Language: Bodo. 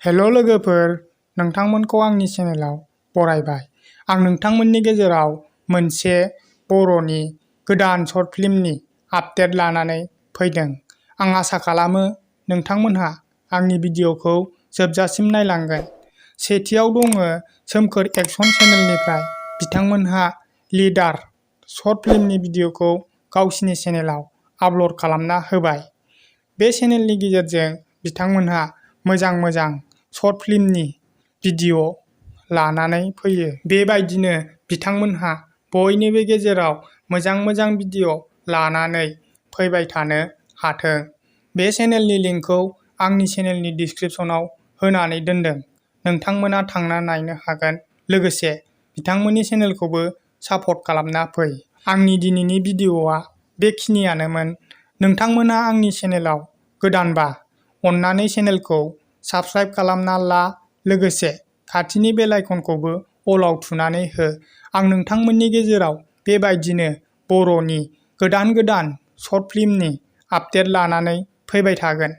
हेल' लोगोफोर, नोंथांमोनखौ आंनि चेनेलाव बरायबाय। आं नोंथांमोननि गेजेराव मोनसे बर'नि गोदान शर्ट फिल्मनि आपडेट लानानै फैदों। आं आसा खालामो नोंथांमोनहा आंनि भिडिअ'खौ जोबजासिम नायलांगोन। सेथियाव दङ सोमखोर एक्शन चेनेलनिफ्राय बिथांमोनहा लिडार शर्ट फिल्मनि भिडिअ'खौ गावसिनि चेनेलाव आपल'ड खालामना होबाय। बे चेनेलनि गेजेरजों बिथांमोनहा मोजां शर्ट फिल्मनि भिडिअ' लानानै फैयो। बेबायदिनो बिथांमोनहा बयनिबो गेजेराव मोजां भिडिअ' लानानै फैबाय थानो हाथों। बे चेनेलनि लिंकखौ आंनि चेनेलनि डिसक्रिपसनाव होनानै दोनदों। नोंथांमोना थांना नायनो हागोन। लोगोसे बिथांमोननि चेनेलखौबो सापर्ट खालामना फै। आंनि दिनैनि भिडिअ'आ बेखिनियानोमोन। नोंथांमोना आंनि चेनेलाव गोदानबा अन्नानै चेनेलखौ साबस्क्राइब खालामना ला। लोगोसे खाथिनि बेल आइकनखौबो अलाव थुनानै हो। आं नोंथांमोननि गेजेराव बेबायदिनो बर'नि गोदान शर्ट फिल्मनि आपडेट लानानै फैबाय थागोन।